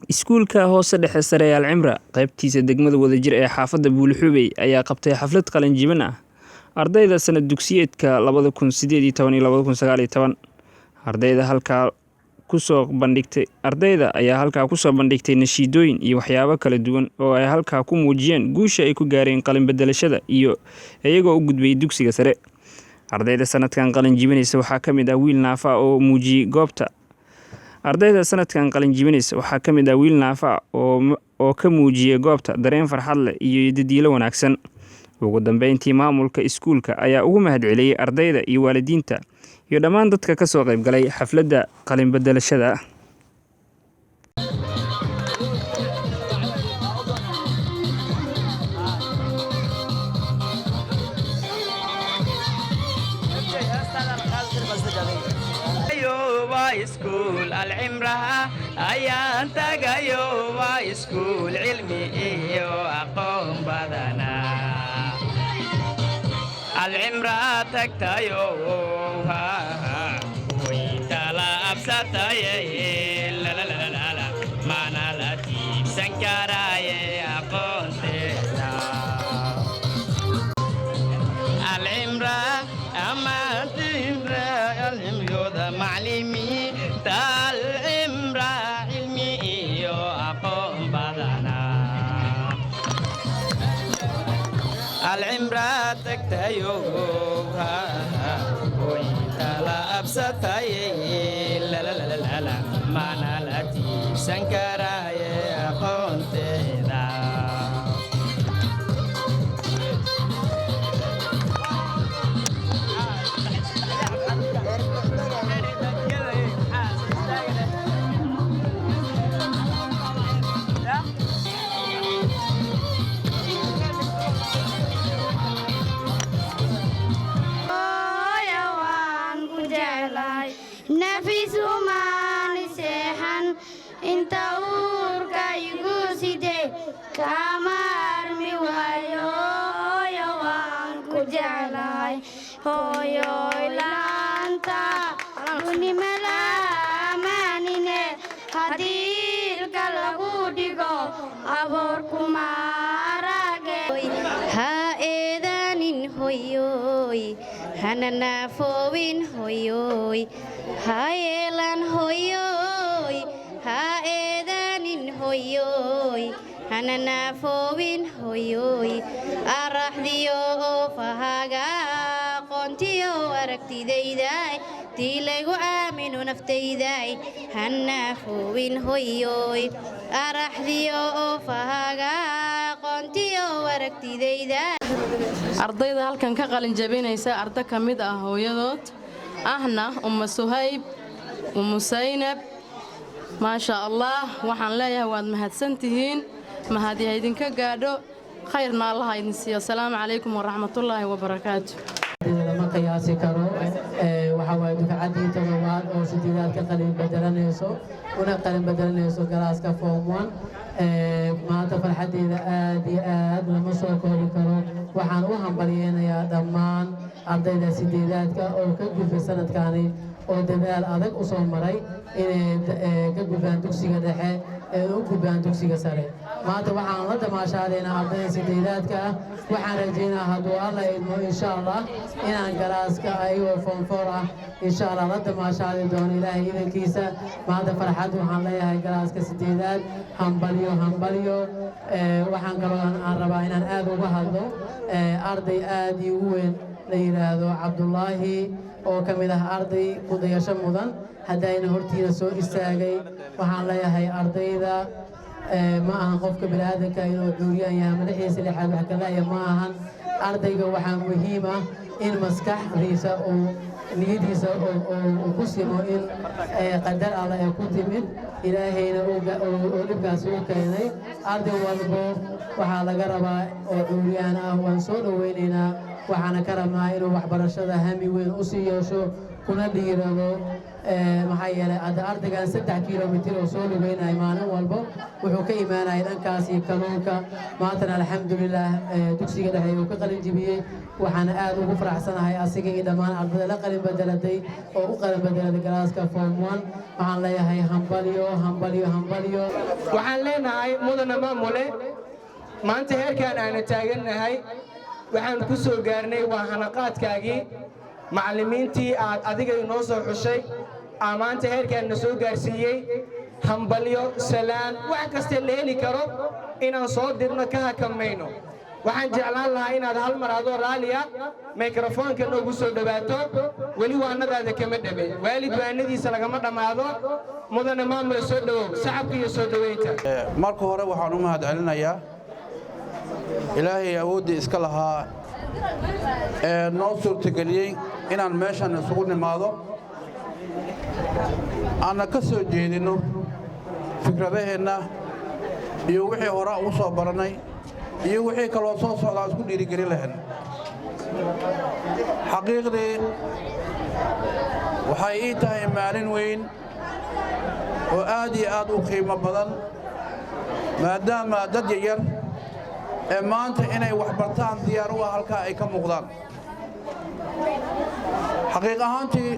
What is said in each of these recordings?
Iskuulka hoose dhexe sare ee Alcimra qaybtiisa degmada Wadajir ee xaafadda Buulixuubey ayaa qabtay xaflad qalin jebin ah ardayda sanad dugsiyeedka 2018 iyo 2019. Ardayda halkaa kusoo bandhigtay ardayda ayaa halkaa kusoo bandhigtay nashiidooyin iyo waxyaabo kala duwan oo ay halkaa ku muujiyeen guusha ay ku gaareen qalin bedelashada iyo iyagoo u gudbay dugsiga sare. Ardayda sanadkan qalin jebinaysa waxaa ka mid ah wiil naafa ah oo muujiyey goobta. Ardayda sanadkan qalin jebinaysa waxaa ka mid ah wiil naafa ah oo ka muujiyey goobta dareen farxad leh iyo yididiilo wanaagsan. Ugu dambeyntii, maamulka iskuulka ayaa ugu mahadceliyey ardayda iyo waalidiinta iyo dhammaan dadka ka soo qayb galay xafladda qalin bedelashada. Iskuul Alcimraha ayaan tagayo, waa iskuul cilmi iyo aqoon badana. Alcimra tagtayo way tala absataye, mana la tiibsan karaaye aqoonteeda. Alcimra amaantimra alcimriyooda maclimiinta Alcimra cilmi iyo aqoon badana. Alcimra tagtayo way tala absataye, mana la tiibsan karaaye aqoonteeda. Hooyo, waan ku jeclahay, nafis umaani seexan inta uurka igu sidee, kama armi waayo. Hooyo, waan ku jeclahay, hooyoy, laanta dunimala amaanine, haddii ilka lagu dhigo aboorkuma arage. Ha eedaanin hoyoy, hana naafoowin hoyoy, ha yeelan hoyoy. Ha eedaanin hoyoy, hana naafoowin hoyoy, araxdiyo oofahaga aqoontiyo aragtidayday, tii laygu aamino naftayday, ha naafoowin hoyoy, araxdiyo oofahaga aqoontiyo aragtidayda. Ardayda halkan ka qalin jabinaysa arda ka mid ah hooyadood ahna Umma Suhayb, Ummu Saynab, maasha Allah, waxaan leeyahay waad mahadsantihiin, mahad ha idinka gaadho, khayrna Allaha idin siiyo. Asalaamu calaykum waraxmatullaahi wabarakaatu. Lama qiyaasi karo. Waxaa waaye dufcaddii toddobaad oo sideedaad ka qalin bedelanayso, una qalin bedelanayso galaaska form one. Maanta farxaddeeda aad iyo aad lama soo koobi karo. Waxaan u hambalyeynayaa dhammaan ardayda sideedaadka oo ka gudbay sanadkani, oo dadaal adag u soo maray inay ka gudbaan dugsiga dhexe ee u gudbaan dugsiga sare. Maanta waxaan la damaashaadaynaa ardayda sideedaadka ah. Waxaan rajaynaa, hadduu Alla idmo, insha Allah, inaan galaaska ayagoo form four ah, insha Allah, la damaashaadi doono Ilaahay idankiisa. Maanta farxad waxaan leeyahay galaaska sideedaad, hambalyo, hambalyo. Waxaan kaloo aan rabaa inaan aad uga hadlo arday aad iigu weyn la yidhaahdo Cabdulaahi, oo ka mid ah arday ku dayasho mudan, haddayna hortiina soo istaagay. Waxaan leeyahay ardayda, ma ahan qofka bini'aadanka inuu cuuriyaan yahay madaxiisa lixaad wax kalaaya ma ahan. Ardayga waxaa muhiim ah in maskaxdiisa uu niyadiisa uu ku simo in qadar Allah ee ku timid, Ilaahayna uu dhibkaasi u keenay. Arday walbo waxaa laga rabaa oo cuuriyaan ah waan soo dhoweynaynaa, waxaana ka rabnaa inuu waxbarashada hami weyn u sii yeesho. Kuna dhiirado, maxaa yeelay hadda ardaygan 3 kilomitir oo soo lugeynaya maalin walbo, wuxuu ka imaanaya dhankaas iyo kalluunka. Maantana alxamdulilaah, dugsiga dhexe uu ka qalin jibiyey. Waxaana aad ugu faraxsanahay asiga iyo dhammaan ardayda la qalin bedeladay oo u qalin bedeladay galaaska form one. Waxaan leeyahay hambalyo, hambalyo, hambalyo. Waxaan leenahay, mudana maamule, maanta heerkaan aanu taagannahay waxaan ku soo gaarnay waa hanaqaadkaagii. Macallimiintii aad adiga inoo soo xushay aa maanta heerkaan na soo gaarsiiyey. Hambalyo, salaan, wax kasta la heli karo inaan soo dirno ka hakamayno. Waxaan jeclaan lahaa inaad hal mar adoo raalliya mikrofoonka noogu soo dhowaato. Weli waanadaada kama dhabe, waalid waanadiisa lagama dhammaado. Mudane maamule, soo dhowow. Sacabka iyo soo dhoweynta. Marka hore waxaan u mahad celinayaa Ilaahay awooddii iska lahaa ee noo suurtageliyey inaan meeshan isugu nimaado, aanna ka soo jeedinno fikradaheenna iyo wixii hore ugu soo barannay iyo wixii kaloo soo socdaa isku dhiirigelin lahayn. Xaqiiqdii waxay ii tahay maalin weyn oo aad iyo aad u qiimo badan, maadaama dad yaryar ee maanta inay wax bartaan diyaar u ah halkaa ay ka muuqdaan. Xaqiiq ahaantii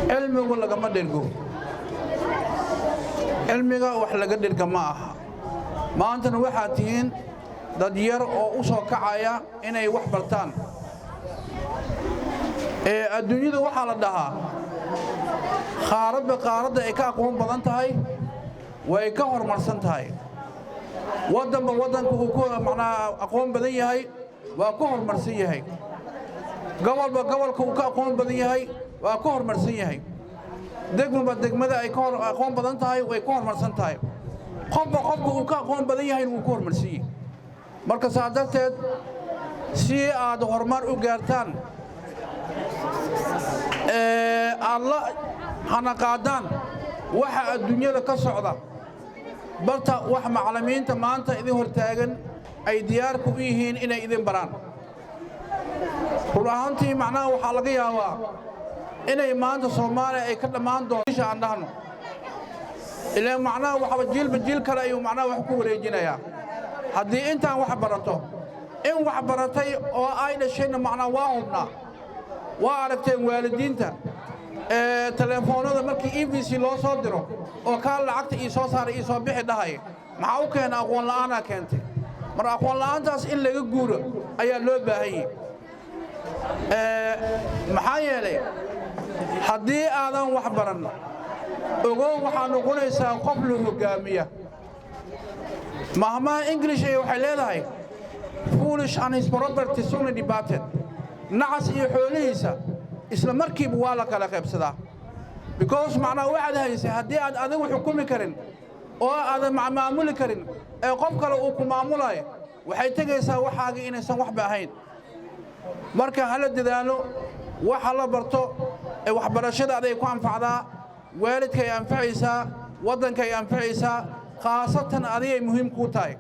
cilmigu lagama dhergo, cilmiga wax laga dherga ma aha. Maantana waxaad tihiin dad yar oo u soo kacaya inay wax bartaan. Ee adduunyada waxaa la dhahaa qaaradba qaaradda ay ka aqoon badan tahay way ka horumarsan tahay, waddanba waddanka uu ku macnaha aqoon badan yahay waa ku horumarsan yahay, gobolba gobolka uu ka aqoon badan yahay waa ku horumarsan yahay, degmaba degmada ay ka hor aqoon badan tahay way ku horumarsan tahay, qofba qofka uu ka aqoon badan yahayna wuu ku horumarsan yahay. Marka saa darteed, si aad horumar u gaartaan ee aad la hanaqaadaan waxa adduunyada ka socda, barta wax macallimiinta maanta idin hortaagan ay diyaarku u yihiin inay idin baraan. Run ahaantii macnaha waxaa laga yaabaa inay maanta Soomaaliya ay ka dhammaan doonto aan dhahno, ilaan macnaha waxba jiilba jiil kale ayuu macnaha wax ku wareejinayaa. Haddii intaan wax barato, in wax baratay oo ay dhashayna macnaha waa hubnaa, waa aragteen waalidiinta ee telefoonada markii EVC loo soo diro oo kaa lacagta ii soo saaray, ii soo bixi dhahay. Maxaa u keena? Aqoon la'aanaa keentay. Mar aqoon la'aantaas in laga guuro ayaa loo baahan yahay, maxaa yeelay haddii aadan wax baran, ogow waxaa noqonaysaa qof la hoggaamiya. Mahmaha English ee waxay leedahay, "Foolish and his property soon departed." Nacas iyo xoolihiisa isla markiiba waa la kala qaybsadaa, because macnaha waxaad haysay haddii aad adigu xukumi karin oo aadan maamuli karin ee qof kale uu ku maamulayo, waxay tegaysaa waxaagii inaysan waxba ahayn. Marka hala dadaalo, waxa la barto ee waxbarashada aday ku anfacdaa, waalidkay anfacaysaa, waddankay anfacaysaa, khaasatan adigay muhiim kuu tahay.